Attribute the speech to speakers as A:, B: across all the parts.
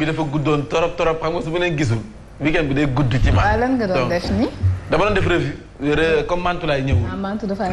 A: bi dafa guddoon torop xam nga su ma leen gisul weekend bi day gudd ci man.
B: waaw lan nga doon def nii.
A: dama doon def revue comme Mantoulaye ñëwul.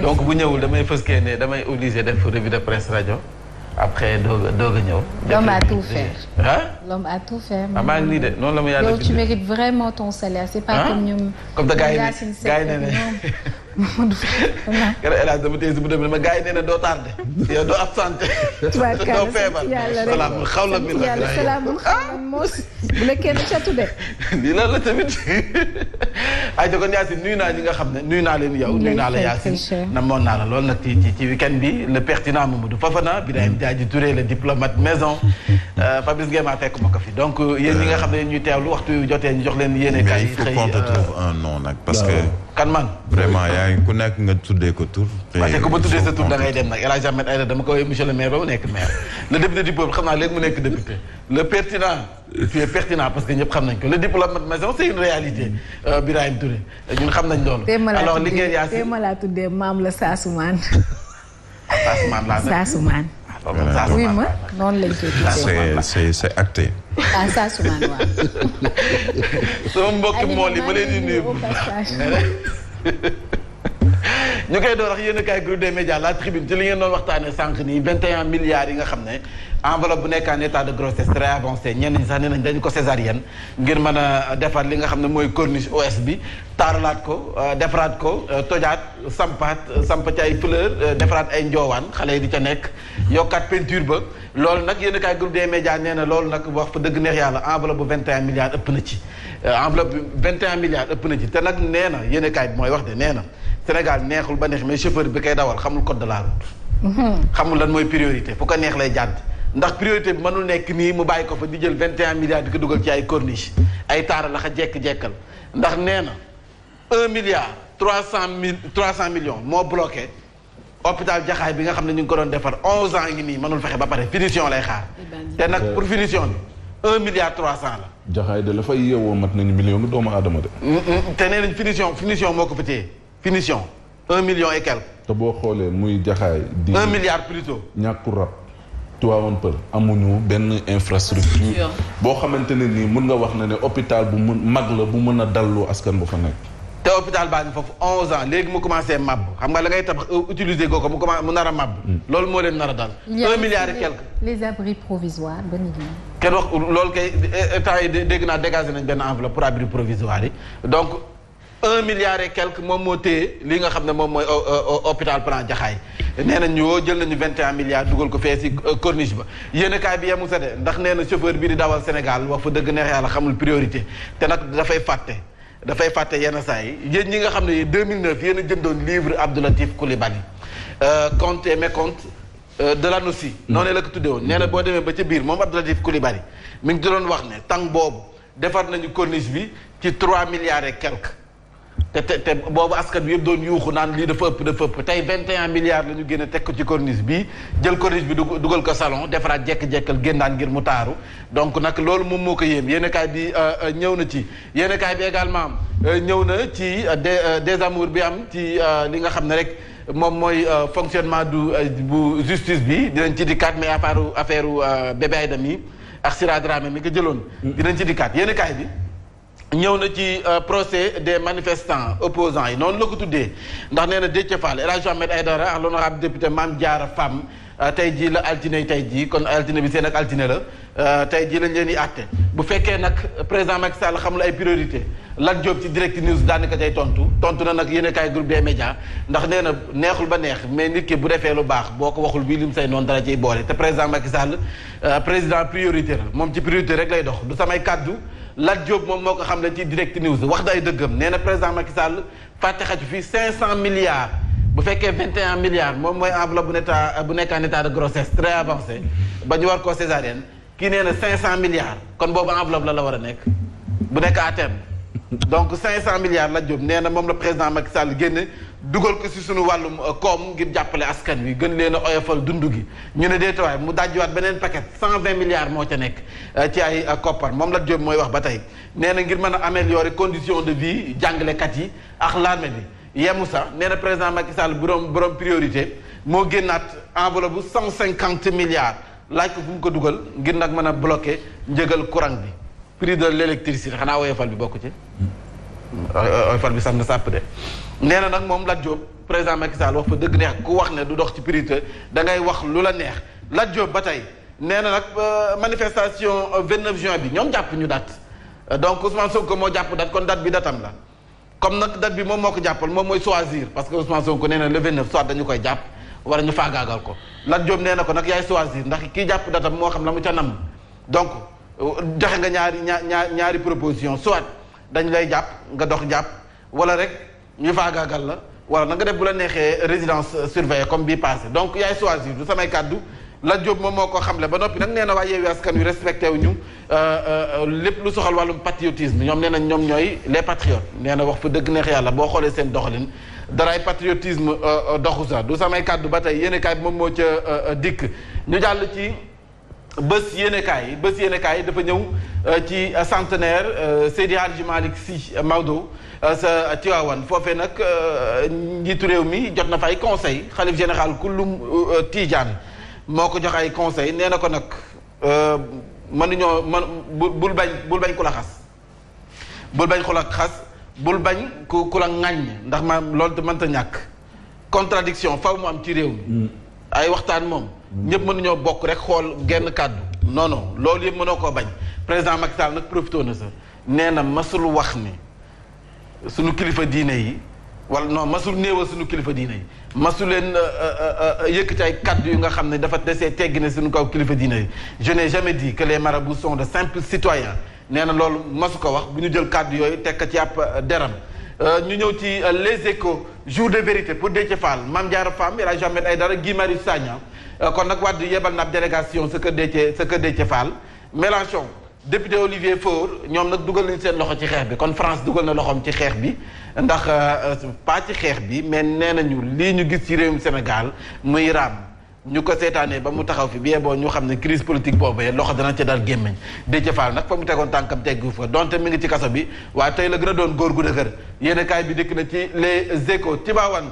A: donc bu ñëwul damay fëskee ne damay obligé def revue de presse rajo. après doog a ñëw.
B: l'homme a tout fait.
A: ah.
B: l'homme a tout fait.
A: maa ngi nii de noonu la ma yàlla.
B: yow tu mérites vraiment ton salaire c'est pas comme ñoom.
A: comme da gars yi ne El Hadj dama téye si bu demee ma gars yi nee na doo tardé. yow doo absenté. doo feebar salaamun xawlan min
B: yàlla salaamun xawlan moos. bu la kenn catu de.
A: lii lan la tamit. ay kon Yacine nuyu naa ñi nga xam ne nuyu naa leen yow. nuyu naa la Yacine namoon naa la lool nag ci week-end bi le pertinent Mamadou Fofana Birahim Diadji Touré le diplomate maison Fabrice Nguema fekk ma ko fi donc yéen ñi nga xam ne ñuy teewlu waxtu jotee ñu jox leen yéene kaay
C: il faut qu'on te trouve un nom nag parce que.
A: kan man
C: vraiment yaa ngi ku nekk nga tuddee ko tur.
A: parce que ku ma tuddee sa tur da ngay dem nag El Hadj Ahmed Aïdara dama ko woowee monsieur le maire ba mu nekk maire le député du peuple xam naa léegi mu nekk député le pertinent tu es pertinent parce que ñëpp xam nañ ko le diplomate maison c'est une réalité Birahim Touré ñun xam nañ loolu. alors li ngeen yaa si
B: ma laa tuddee maam la Saasumaan.
A: Saasumaan laa
B: Saasumaan. oui ma noonu lañ koy tuddee.
C: c'est acté.
B: ah Saasumaan waaw.
A: sama mbokk mool yi ma leen di nuyu. ñu koy door wax yéen a kaay groupe des médias la tribune ci li ngeen doon waxtaanee sànq nii 21 milliards yi nga xam ne enveloppe bu nekk en état de grossesse très avancé ñenn ñi sax nee nañ dañu ko césarienne ngir mën a defar li nga xam ne mooy corniche OS bi taaralaat ko defaraat ko tojaat samp ci ay fleur defaraat ay njoowaan xale yi di ca nekk yokkaat peinture ba loolu nag yéen a kaay groupe des médias nee na loolu nag wax fa dëgg neex yàlla enveloppe bu 21 milliards ëpp na ci enveloppe bu 21 milliards ëpp na ci te nag nee na yéen a kaay bi mooy wax de nee na Sénégal neexul ba neex mais chauffeur bi koy dawal xamul code de la route. xamul lan mooy priorité fu ko neex lay jàdd. ndax priorité bi mënul nekk nii mu bàyyi ko fa di jël 21 milliards di ko dugal ci ay corniche ay taara la xa jekk-jekkal ndax nee na 1 milliard 300 millions moo bloqué hôpital Jaxaay bi nga xam ne ñu ngi ko doon defar 11 ans ngi nii mënul fexe ba pare finition lay xaar. te nag pour finition bi 1 milliard 300 la.
D: Jaxaay de la fay yeewoo mat nañu million nga doomu aadama de.
A: te nee nañ finition moo ko fa téye. finition 1 million et quelque.
D: te boo xoolee muy Jaxaay di
A: 1 milliard plutôt.
D: ñàkku rab Tivaouane Peulh amuñu benn infrastructure boo xamante ne nii mun nga wax na ne hôpital bu mag la bu mën a dallu askan bu fa nekk.
A: te hôpital baa ngi foofu 11 ans léegi mu commencé màbb xam nga la ngay tabax utiliser goo ko mu nar a màbb. loolu moo leen nar a dal. 1 milliard et quelque.
B: les abris provisoires ba nit ñi.
A: kenn wax loolu kay état yi dégg naa dégagé nañ benn enveloppe pour abris provisoire yi donc. 1 milliard et quelque moom moo téye li nga xam ne moom mooy hôpital Plan Jaxaay nee nañ ñu jël nañu 21 milliards dugal ko fee si corniche ba yéen kaay bi yemu sa de ndax nee na chauffeur bi di dawal Sénégal wax fa dëgg neex yàlla xamul priorité te nag dafay fàtte yenn saa yi yéen ñi nga xam ne 2009 yéen a jëndoon livre Abdou Latif Coulibaly compte et mécompte de l'ANOCI noonu la ko tuddee woon nee na boo demee ba ca biir moom Abdou Latif Coulibaly mi ngi doon wax ne tàng boobu defar nañu corniche bi ci 3 milliards et quelque te boobu askan bi yëpp doon yuuxu naan lii dafa ëpp tey 21 milliards la ñu génne teg ko ci corniche bi jël corniche bi dugal ko salon defaraat jekk-jekkal génnaan ngir mu taaru donc nag loolu moom moo ko yéem yéenekaay bi ñëw na ci yéenekaay bi également ñëw na ci désamour bi am ci li nga xam ne rek moom mooy fonctionnement bu justice bi dinañ ci dikkaat mais affaire bébé Aïda mi ak Sira Dramé mi ko jëloon dinañ ci dikkaat yéenekaay bi ñëw na ci procès des manifestants opposants yi noonu la ko tuddee ndax nee na Déthié Fall El Hadj Ahmed Aïdara ak l'honorable député Mame Diarra Fam tey jii la altine tey jii kon altine bi seen ak altine la tey jii lañ leen di àtte bu fekkee nag président Macky Sall xamul ay priorité Lat Diop ci Direct News daanaka tey tontu na nag yéen kaay groupe des médias ndax nee na neexul ba neex mais nit ki bu defee lu baax boo ko waxul bii lim say noonu dara ciy boole te président Macky Sall président priorité la moom ci priorité rek lay dox du samay kàddu Lat Diop moom moo ko xam ne ci Direct News wax day dëggam nee na président Macky Sall fàtte xaju fi 500 milliards bu fekkee 21 milliards moom mooy enveloppe bu nekk en état de grossesse très avancé ba ñu war koo césarienne kii nee na 500 milliards kon boobu enveloppe la war a nekk bu nekk à terme donc 500 milliards Lat Diop nee na moom la président Macky Sall génne dugal ko si suñu wàllum koom ngir jàppale askan wi gën leen a oyofal dundu gi ñu ne déetawaay mu dajjiwaat beneen paquet 120 milliards moo ca nekk ci ay koppar moom Lat Diop mooy wax ba tey nee na ngir mën a améliorer condition de vie jàngalekat yi ak l'armée bi yemu sax nee na président Macky Sall borom priorité moo génnaat enveloppe bu 150 milliards laaj ko fu mu ko dugal ngir nag mën a bloquer njëgal courant bi prix de l'électricité xanaa oyofal bi bokk ci oyofal bi sax na sàpp de nee na nag moom Lat Diop président Macky Sall wax fa dëgg neex ku wax ne du dox ci prix te da ngay wax lu la neex Lat Diop ba tey nee na nag manifestation 29 juin bi ñoom jàpp ñu date donc Ousmane Sonko moo jàpp date kon date bi datam la comme nag date bi moom moo ko jàppal moom mooy choisir parce que Ousmane Sonko nee na le 29 soit dañu koy jàpp wala ñu faagaagal ko Lat Diop nee na ko nag yaay choisir ndax kii jàpp datam moo xam la mu ca nam donc joxe nga ñaari proposition soit dañ lay jàpp nga dox jàpp wala rek ñu faagaagal la wala na nga def bu la neexee résidence surveillée comme bii passé donc yaay choisir du samay kàddu Lat Diop moom moo ko xamle ba noppi nag nee na waa Yewwi Askan Wi respecté wu ñu lépp lu soxal wàllum patriotisme ñoom nee nañ ñoom ñooy les patriotes nee na wax fa dëgg neex yàlla boo xoolee seen doxalin daraay patriotisme doxu sa du samay kàddu ba tey yéenekaay bi moom moo ca dikk ñu jàll ci bés yéenekaay yi dafa ñëw ci centenaire Seydi Hadji Malick Sy Maodo sa Tivaouane foofee nag njiitu réew mi jot na fa ay conseil xalif général kullum Tidiane moo ko jox ay conseil nee na ko nag mënuñoo bul bañ ku la xas bul bañ ku la xas bul bañ ku la ŋàññ ndax maam loolu te mënta ñàkk contradiction faw mu am ci réew mi ay waxtaan moom ñëpp mënuñoo bokk rek xool genn kàddu non non loolu yëpp mënoo koo bañ président Macky Sall nag profité na sa nee na masul wax ni suñu kilifa diine yi wala non masul néewal suñu kilifa diine yi masul leen yëkkati ay kàddu yu nga xam ne dafa desee teggi ne suñu kaw kilifa diine yi je n'ai jamais dit que les marabouts sont de simples citoyens nee na loolu masu ko wax bu ñu jël kàddu yooyu tekk ci ab deram ñu ñëw ci les échos jour de vérité pour Déthié Fall Mame Diarra Fam El Hadji Ahmed Aïdara Guy Marius Sagna kon nag Wade yebal na ab délégation sa kër Déthié Fall Mélenchon député Olivier Faure ñoom nag dugal nañ seen loxo ci xeex bi kon France dugal na loxoom ci xeex bi ndax pas ci xeex bi mais nee nañu lii ñu gis ci réewum Sénégal muy raam ñu ko seetaanee ba mu taxaw fi bien boo ñu xam ne crise politique boobee loxo dana ca dal gémmiñ Déthié Fall nag fa mu tegoon tànkam teggu fa donte mi ngi ci kaso bi waaye tey la gën a doon góor gu dëgër yéen kaay bi dikk na ci les échos Tivaouane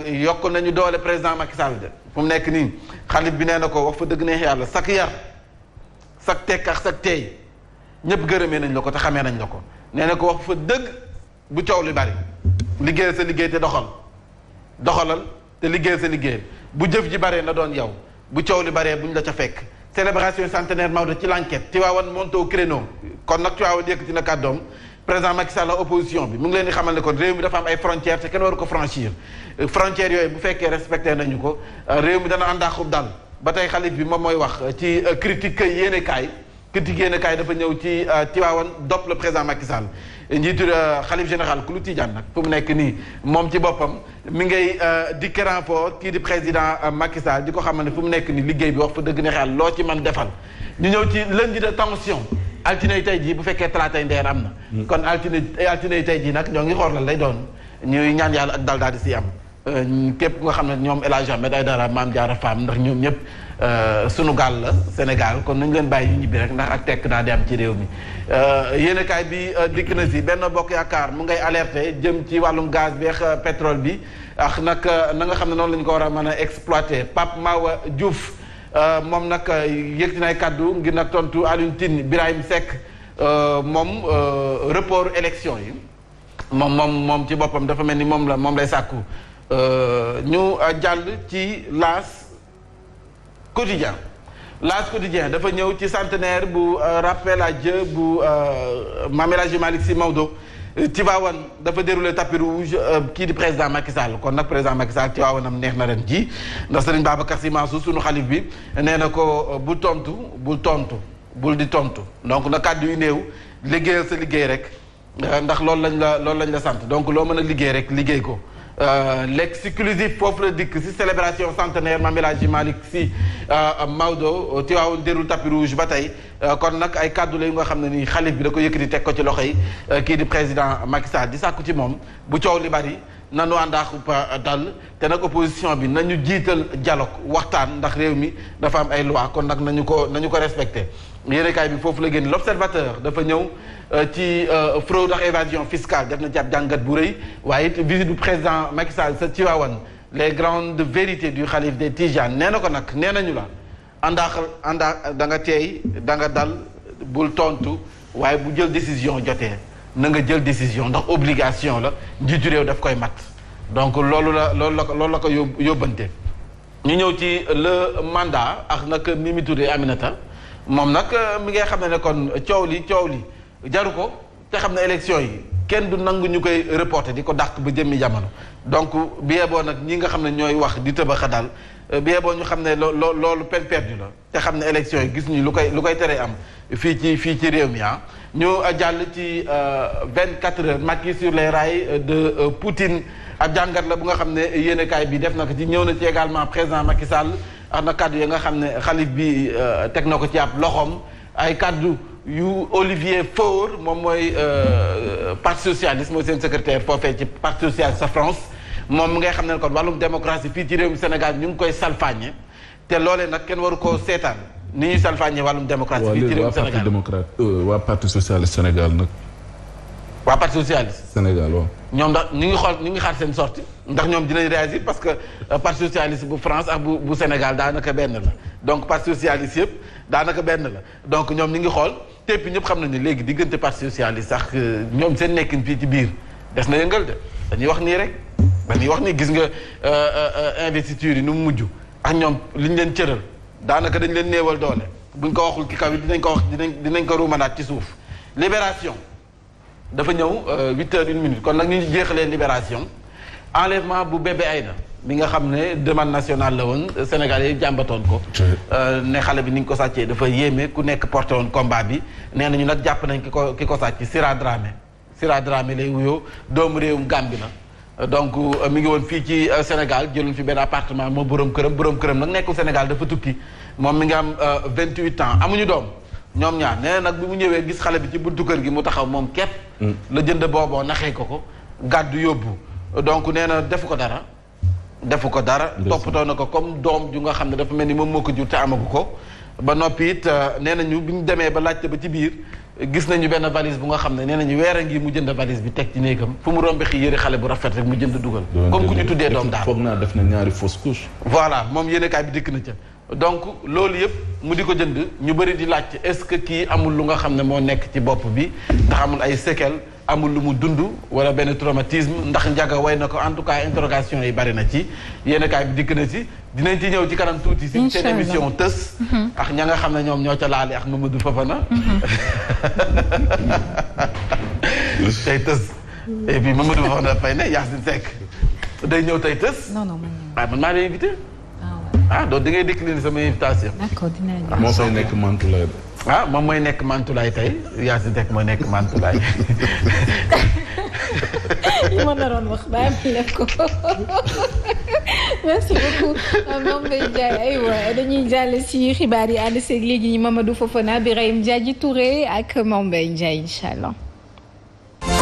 A: yokk nañu doole président Macky Sall de fu mu nekk nii xalif bi nee na ko wax fa dëgg neex yàlla sak yar sak tekk ak sak teey ñëpp gërëmee nañ la ko te xamee nañ la ko nee na ko wax fa dëgg bu coow li bari liggéeyal sa liggéey te doxalal te liggéeyal sa liggéey bu jëf ji baree na doon yow bu coow li baree buñ la ca fekk célébration centenaire Maodo ci l'enquête Tivaouane monte au créneau kon nag Tivaouane yëkkati na kàddoom président Macky Sall opposition bi mu ngi leen di xamal ne kon réew mi dafa am ay frontières te kenn waru ko franchir frontières yooyu bu fekkee respecté nañu ko réew mi dana àndaaxub dal ba tey xalif bi moom mooy wax ci critique yéenekaay dafa ñëw ci Tivaouane dopp le président Macky Sall njiitu xalif général ku lu Tidiane nag fu mu nekk nii moom ci boppam mi ngay dikk renfort kii di président Macky Sall di ko xamal ne fu mu nekk nii liggéey bi wax fa dëgg ne xel loo ci man defal ñu ñëw ci lundi de tension altine tey jii bu fekkee talaatay ndeer am na kon altine tey jii nag ñoo ngi xool lan lay doon ñuy ñaan yàlla ak dal daal di si am képp ku nga xam ne ñoom El Hadji Ahmed Aïdara Mame Diarra Fam ndax ñoom ñëpp sunu gaal la Sénégal kon nañu leen bàyyi ñu ñibbi rek ndax ak tekk daa di am ci réew mi yéenekaay bi dikk na si benn bokk yaakaar mu ngay alerté jëm ci wàllum gaz bi ak pétrole bi ak nag na nga xam ne noonu la ñu ko war a mën a exploité Pape Mawa Diouf moom nag yëg na ay kàddu ngir nag tontu Alioune Tine Birahim Seck moom report élection yi moom ci boppam dafa mel ni moom lay sàkku ñu jàll ci L'As quotidien dafa ñëw ci centenaire bu rappel à Dieu bu Mame El Hadji Malick Sy Maodo Tivaouane dafa déroulé tapis rouge kii di président Macky Sall kon nag président Macky Sall Tivaouane am neex na ren ji ndax Serigne Babacar Sy Mansour sunu xalif bi nee na ko bul di tontu donc na kàddu yu néew liggéeyal sa liggéey rek ndax loolu lañ la sant donc loo mën a liggéey rek liggéey ko l'exclusif foofu la dikk si célébration centenaire Mame El Hadji Malick Sy Maodo Tivaouane déroule tapis rouge ba tey kon nag ay kàddu la yu nga xam ne nii xalif bi da ko yëkkati teg ko ci loxo yi kii di président Macky Sall di sàkku ci moom bu coow li bari nanu àndaaxu dal te nag opposition bi nañu jiital dialogue waxtaan ndax réew mi dafa am ay loi kon nag nañu ko respecté yéenekaay bi foofu la génn l'observateur dafa ñëw ci fraude ak évasion fiscale def na ci ab jàngat bu rëy waaye it visite du président Macky Sall sa Tivaouane les grandes vérités du khalife des Tidianes nee na ko nag nee nañu la àndaa da nga teey da nga dal bul tontu waaye bu jël décision jotee na nga jël décision ndax obligation la njiitu réew daf koy mat donc loolu la ko yóbbante ñu ñëw ci le mandat ak nag Mimi Touré Aminata moom nag mi ngay xam ne kon coow li jaru ko te xam ne élection yi kenn du nangu ñu koy reporter di ko dàq ba jëmmi jamono donc bi yeboo nag ñi nga xam ne ñooy wax di tëbaxa dal bi yeboo ñu xam ne loolu peine perdue la te xam ne élection yi gis ñu lu koy teree am fii ci réew mi ñu jàll ci 24 heures Macky sur les rails de Poutine ab jàngat la bu nga xam ne yéenekaay bi def na ko ci ñëw na ci également président Macky Sall am na kaddu yi nga xam ne xalif bi teg na ko ci ab loxoom ay kaddu yu Olivier Faure moom mooy parti socialiste mooy seen secrétaire foofee ci parti socialiste sa France moom mi ngay xam ne kon wàllum démocratie fii ci réew mi Sénégal ñu ngi koy salfaañe te loolee nag kenn waru koo seetaan ni ñuy salfaañe wàllum démocratie fii ci réew mi Sénégal
D: waa parti socialiste Sénégal nag
A: waa parti socialiste
D: Sénégal waaw
A: ñoom ndax ñu ngi xaar seen sortie ndax ñoom dinañ réagir parce que parti socialiste bu France ak bu Sénégal daanaka benn la donc parti socialiste yëpp daanaka benn la donc ñoom ñu ngi xool tépp ñëpp xam nañ ne léegi diggante parti socialiste sax ñoom seen nekkin fii ci biir des na yëngal de dañuy wax nii rek dañuy wax nii gis nga investiture yi nu mu mujj ak ñoom li ñu leen cëral daanaka dañ leen néewal doole buñ ko waxul ci kaw yi dinañ ko wax dinañ ko ruumanaat ci suuf libération dafa ñëw 8h01 kon nag ñu jeexalee libération enlèvement bu bébé Aïda bi nga xam ne demande nationale la woon Sénégal yi jàmbatoon ko ne xale bi ni ñu ko sàccee dafa yéeme ku nekk porté woon combat bi nee nañu nag jàpp nañ ki ko sàcc Sira Dramé lay wuyoo doomu réewum Gambie la donc mi ngi woon fii ci Sénégal jëluñ fi benn appartement moo borom këram nag nekkul Sénégal dafa tukki moom mi ngi am 28 ans amuñu doom ñoom ñaar nee na nag bi mu ñëwee gis xale bi ci buntu kër gi mu taxaw moom képp la jënd booboo naxee ko gàddu yóbbu donc nee na defu ko dara toppatoo na ko comme doom ju nga xam ne dafa mel ni moom moo ko jur te amagu ko ba noppi it nee nañu bi ñu demee ba laajte ba ci biir gis nañu benn valise bu nga xam ne nee nañu weer a ngi mu jënd valise bi teg ci néegam fu mu rombe xi yëri xale bu rafet rek mu jënd dugal comme ku ñu tuddee doom daal
D: foog naa def na ñaari fausse couche
A: voilà moom yéenekaay bi dikk na ca donc loolu yëpp mu di ko jënd ñu bëri di laajte est-ce que kii amul lu nga xam ne moo nekk ci bopp bi ndax amul ay séquelles amul lu mu dund wala benn traumatisme ndax njaga way na ko en tout cas interrogation yi bari na ci yéenekaay bi dikk na ci dinañ ci ñëw ci kanam tuuti si seen émission tës ak ña nga xam ne ñoom ñoo ca laale ak Mamadou Fofana tey tës et puis Mamadou Fofana fay ne Yacine Seck day ñëw tey tës man maa lay invité donc da ngay décliner sama invitation.
B: D'accord dinaa ñëw.
D: moo fay nekk Mantoulaye.
A: moom mooy nekk Mantoulaye tey Yacine Seck mooy nekk Mantoulaye.
B: li ma naroon wax bàyyi ma def ko. merci beaucoup Mame Mbaye Ndiaye aywa dañuy jàll ci xibaar yi ànd seeg léegi Mamadou Fofana Birahim Diadji Touré ak Mame Mbaye Ndiaye incha allah.